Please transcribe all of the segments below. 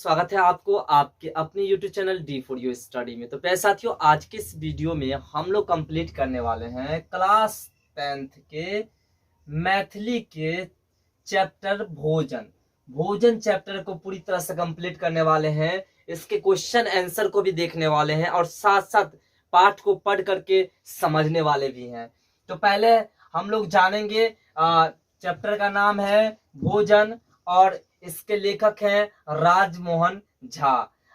स्वागत है आपको आपके अपने YouTube channel D for you study में। तो प्यारे साथियों, आज के इस वीडियो में हम लोग कंप्लीट करने वाले हैं क्लास 10th के मैथिली के चैप्टर भोजन। भोजन चैप्टर को पूरी तरह से कंप्लीट करने वाले हैं, इसके क्वेश्चन आंसर को भी देखने वाले हैं और साथ साथ पाठ को पढ़ करके समझने वाले भी हैं। तो पहले हम लोग जानेंगे, चैप्टर का नाम है भोजन और इसके लेखक हैं राजमोहन झा।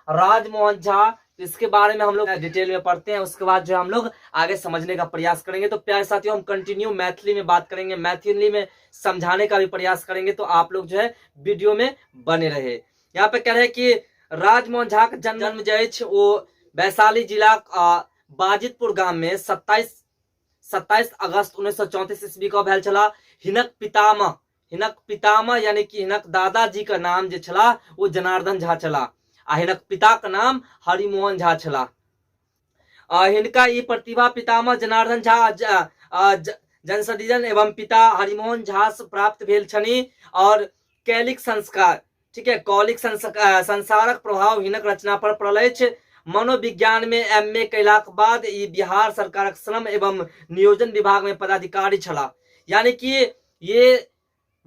राजमोहन झा, इसके बारे में हम लोग डिटेल में पढ़ते हैं, उसके बाद जो हम लोग आगे समझने का प्रयास करेंगे। तो प्यारे साथियों, हम कंटिन्यू मैथिली में बात करेंगे, मैथिली में समझाने का भी प्रयास करेंगे, तो आप लोग जो है वीडियो में बने रहे। यहाँ पे कह रहे हैं कि राजमोहन झा के जन्म जे अछि वो वैशाली जिला बाजितपुर गाम में 27 अगस्त 1934 ईस्वी का भेल छला। हिनक पितामह यानी कि हिनक दादाजी का नाम जे छला वो जनार्दन झा छला आ हिनक पिता का नाम हरिमोहन झा छला। हिनका ई प्रतिभा पितामह जनार्दन झा जनसदिजन एवं पिता हरिमोहन झा से प्राप्त भेल छनि और कैलिक संस्कार, ठीक है, कौलिक संसारक प्रभाव हिनक रचना पर पड़ल अछि। मनोविज्ञान में एम ए कयलाक बाद ई बिहार सरकारक श्रम एवं नियोजन विभाग में पदाधिकारी छला, यानी कि ये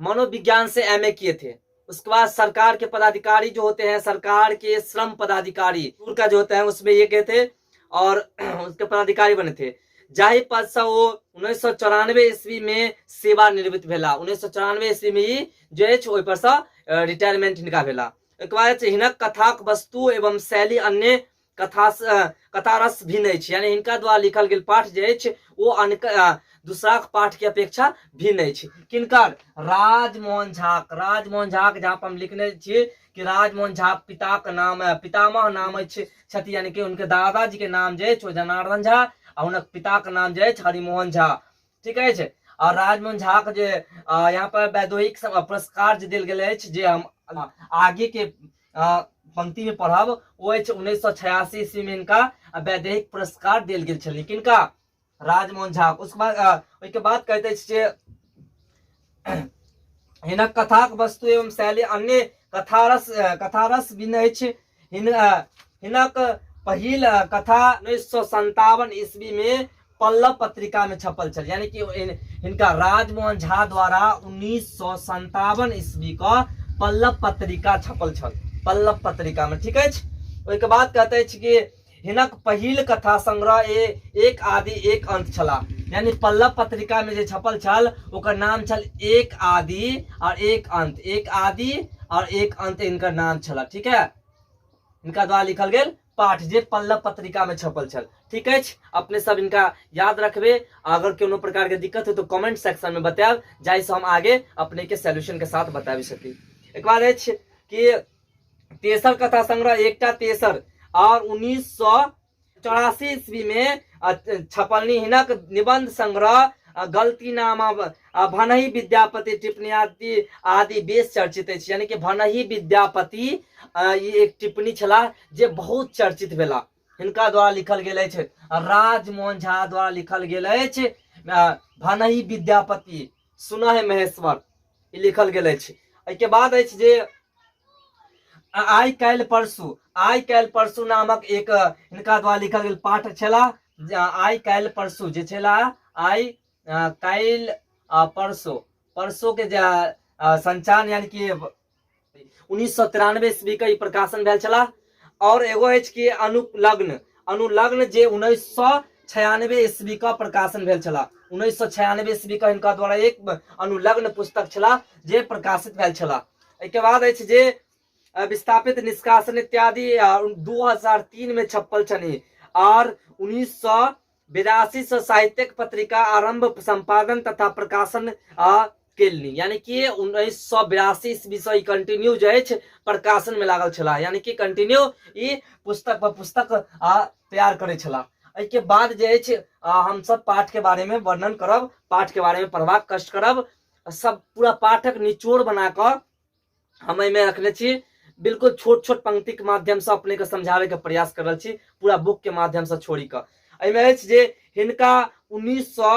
मनोविज्ञान से एम ए किए थे। उसके बाद सरकार के पदाधिकारी जो होते हैं, सरकार के श्रम पदाधिकारी का जो होते हैं उसमें ये गए थे और उसके पदाधिकारी बने थे। जाहि पद से वो 1994 ईस्वी में सेवानिवृत्त भेला। 1994 ईस्वी में ई जे अछि ओहि पर से रिटायरमेंट हिनका भेला। ओहिके बाद हिनक कथाक वस्तु एवं शैली अन्य कथारस भिन्न अछि, यानी हिनका द्वारा लिखल गेल पाठ जे अछि ओ अन्य दूसराक पाठ के अपेक्षा भिन्न अछि। किनकर? राजमोहन झाक। राजमोहन झाक जहाँ पर हम लिखने छी कि राजमोहन झा पिताक नाम, पितामह नाम अछि छथि, यानी कि उनके दादाजी के नाम जे अछि ओ जनार्दन झा आ हुनक पिताक नाम जे अछि हरिमोहन झा, ठीक अछि। और राजमोहन झा के जे यहाँ पर वैद्योहिक पुरस्कार जे देल गेल अछि, जे हम आगे के पंक्ति में पढ़ब, ओ अछि 1986 ईस्वी में हिनका वैदेहिक पुरस्कार देल गेल छलनि। किनका? राजमोहन झा। उसके बाद ओहिके बाद कहैत अछि जे हिनक कथाक वस्तु एवं शैली अन्य कथारस भिन्न अछि। हिनक पहिल कथा 1957 ईस्वी में पल्लव पत्रिका में छपल छल, यानी कि हिनका राजमोहन झा द्वारा 1957 ईस्वी का पल्लव पत्रिका छपल छल, पल्लव पत्रिका में, ठीक अछि। ओहिके बाद कहते अछि कि हिनक पहिल कथा संग्रह एक आदि एक अंत छला, यानी पल्लव पत्रिका में जे छपल छल ओकर नाम छल एक आदि और एक अंत, एक आदि और एक अंत इनकर नाम छला, ठीक है। इनका द्वारा लिखल गेल पाठ जे पल्लव पत्रिका में छपल छल, ठीक अछि। अपने सब इनका याद रखबे, अगर कोनो प्रकार के दिक्कत हो तो कमेंट सेक्शन में बतायब, जाहि से हम आगे अपने के सोल्यूशन के साथ बताबि सकी। एक बात अछि कि तेसर कथा संग्रह एकटा तेसर और 1984 ईस्वी में छपलनी हिनक निबंध संग्रह गलतीनामा भनहि विद्यापति टिप्पणी आदि आदि बेस चर्चित अछि, यानी कि भनहि विद्यापति ई एक टिप्पणी छला जे बहुत चर्चित भेला। हिनका द्वारा लिखल गेल अछि, राजमोहन झा द्वारा लिखल गेल अछि भनहि विद्यापति सुनह हे महेश्वर, ई लिखल गेल अछि। एहिके बाद अछि जे आइ काल्हि परसू, आइ काल्हि परसू नामक एक हिनका द्वारा लिखल गेल पाठ छला। आइ काल्हि परसू जे छला, आइ काल्हि परसू, परसू के जे संचार यानी कि 1993 ईस्वी के ई प्रकाशन भेल छला। और एगो अछि कि अनुलग्न, अनुलग्न जे 1996 ईस्वी का प्रकाशन भेल छला। 1996 ईस्वी का हिनका द्वारा एक अनुलग्न पुस्तक छला जे प्रकाशित भेल छला। एहिके बाद अछि जे विस्थापित निष्कासन इत्यादि 2003 में छपल छनि और 1982 से साहित्यिक पत्रिका आरंभ संपादन तथा प्रकाशन केलनि, यानी कि 1982 ईस्वी से ई कंटिन्यू जे अछि प्रकाशन में लागल छलाह, यानी कि कंटिन्यू ई पुस्तक पर पुस्तक तैयार करै छलाह। एहिके बाद जे अछि हमसब पाठ के बारे में वर्णन करब, पाठ के बारे में पढ़बाक कष्ट करब, सब पूरा पाठक निचोड़ बना कऽ हम एहिमे रखने छी। बिल्कुल छोट छोट पंक्ति के माध्यम से अपने के समझावे के प्रयास कर रहल छी, पूरा बुक के माध्यम से छोड़ी कऽ। एहिमे अछि जे हिनका उन्नीस सौ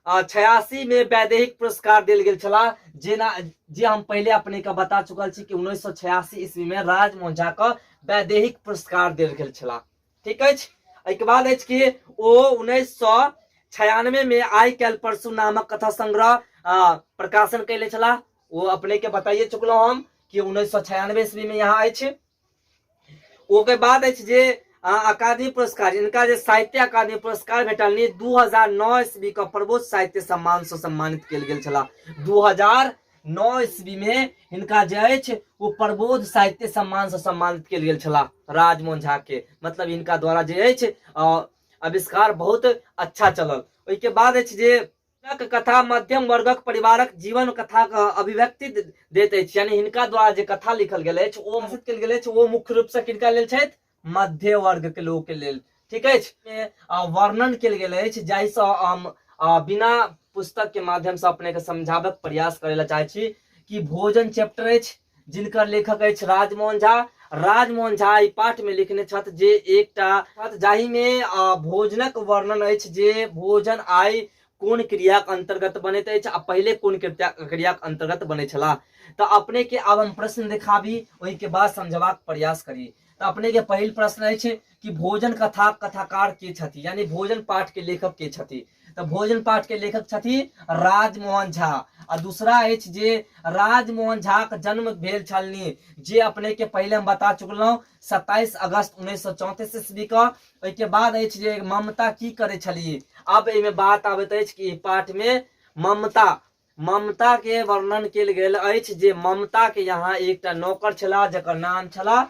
86 में वैदेहिक पुरस्कार देल गेल छलाह। जेना जे हम पहिले अपने के बता चुकल छी कि 1986 ईस्वी में राजमोहन झा के वैदेहिक पुरस्कार देल गेल छलाह। ठीक अछि। एहिके बाद अछि कि ओ 1996 में आइ काल्हि परसू नामक कथा संग्रह प्रकाशन कैले छलाह। ओ अपने के बताइए चुकलहुँ हम कि 1996 ईस्वी में यहाँ अछि। ओकर बाद अछि जे अकादमी पुरस्कार, इनका जे साहित्य अकादमी पुरस्कार भेटलनि 2009 ईस्वी के प्रबोध साहित्य सम्मान से सम्मानित कयल गेल छलाह। 2009 ईस्वी में हिनका जे अछि ओ प्रबोध साहित्य सम्मान से सम्मानित कयल गेल छलाह राजमोहन झा के। मतलब हिनका द्वारा जे अछि आविष्कार बहुत अच्छा चलल। ओहिके बाद अछि जे हिनक कथा मध्यम वर्गक परिवारक जीवन कथाक अभिव्यक्ति दैत अछि, यानी हिनका द्वारा जे कथा लिखल गेल अछि ओ प्रकाशित कयल गेल अछि ओ मुख्य रूप से किनका लेल छथि? मध्य वर्ग के लोक के लेल। ठीक अछि। वर्णन कयल गेल अछि जाहिसँ हम बिना पुस्तक के माध्यम से अपने के समझाबक प्रयास करे ला चाहै छी कि भोजन चैप्टर अछि जिनकर लेखक अछि राजमोहन झा। राजमोहन झा एहि पाठ में लिखने छथि जे एकटा जाहि में भोजनक वर्णन अछि जे भोजन आइ कोन क्रियाक अंतर्गत बनैत अछि आ पहिले कोन क्रियाक अंतर्गत बनैत छलाह। तऽ अपने के आब हम प्रश्न देखाबी, ओहि के बाद समझबाक प्रयास करी। तऽ अपने के पहिल प्रश्न अछि कि भोजन कथा कथाकार के छथि, यानी भोजन पाठ के लेखक के छथि। तऽ भोजन पाठ के लेखक छथि राजमोहन झा। आ दूसरा अछि जे राजमोहन झा के जन्म भेल छलनि जे अपने के पहिले हम बता चुकलहुँ 27 अगस्त 1934 ईस्वी के। ओहिके बाद अछि जे ममता की करै छली। आब एहिमे बात आबैत अछि कि पाठ में ममता के वर्णन कयल गेल अछि जे ममता के यहाँ एकटा नौकर छलाह जकर नाम छलाह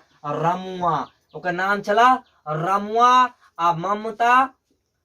रमुआ। ओकर नाम छलाह रमुआ। आ ममता,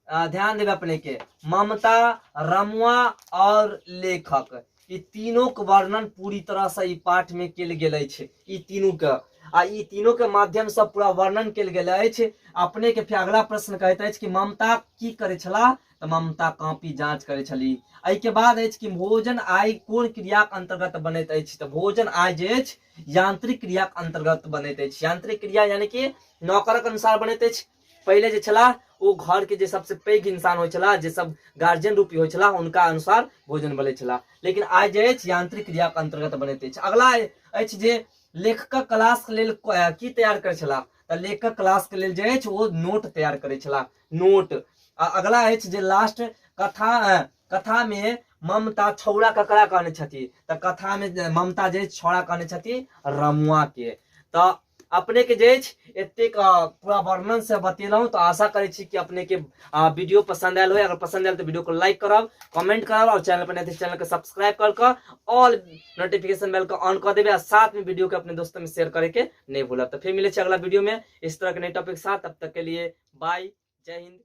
ध्यान देबै अपने के, ममता, रमुआ और लेखक, ई तीनों के वर्णन पूरी तरह से ई पाठ में कयल गेल अछि। ई तीनों के आ ई तीनों के माध्यम से पूरा वर्णन कयल गेल अछि। अपने के फिर अगला प्रश्न कहैत अछि कि ममता की करै छलाह, तऽ ममता कॉपी जांच करै छली। एहिके बाद अछि कि भोजन आइ कोन क्रियाक अंतर्गत बनैत अछि, तऽ भोजन आइ जे अछि यांत्रिक क्रियाक अंतर्गत बनैत अछि। यांत्रिक क्रिया यानी कि नौकरक अनुसार बनैत अछि। पहिले जे छलाह ओ घर के जे सबसे पैघ इंसान होइ छलाह, जे सब गार्जियन रूपी होइ छलाह, उनका अनुसार भोजन बनै छलाह। लेकिन आइ जे अछि यांत्रिक क्रियाक अंतर्गत बनैत अछि। अगला अछि जे लेखकक क्लास के लेल की तैयार करै छलाह, तऽ लेखक क्लास के लेल जे अछि ओ नोट तैयार करै छलाह, नोट। आ अगला अछि जे लास्ट कथा में ममता छौड़ा ककरा कहने छथि, तऽ कथा में ममता जे छौड़ा कहने छथि रमुआ के। तऽ अपने के जे अछि एतेक पूरा वर्णन से बतेलहुँ, तऽ आशा करै छी कि अपने के वीडियो पसंद आयल होय। अगर पसंद आयल तऽ वीडियो को लाइक करब, कमेंट करब और चैनल पर नए चैनल के सब्सक्राइब कर के ऑल नोटिफिकेशन बेल के ऑन कर देबै आ साथ में वीडियो के अपने दोस्तों में शेयर करे के नहीं भूलब। तो फिर मिले अगला वीडियो में इस तरह के नए टॉपिक के साथ। तब तक के लिए बाय, जय हिंद।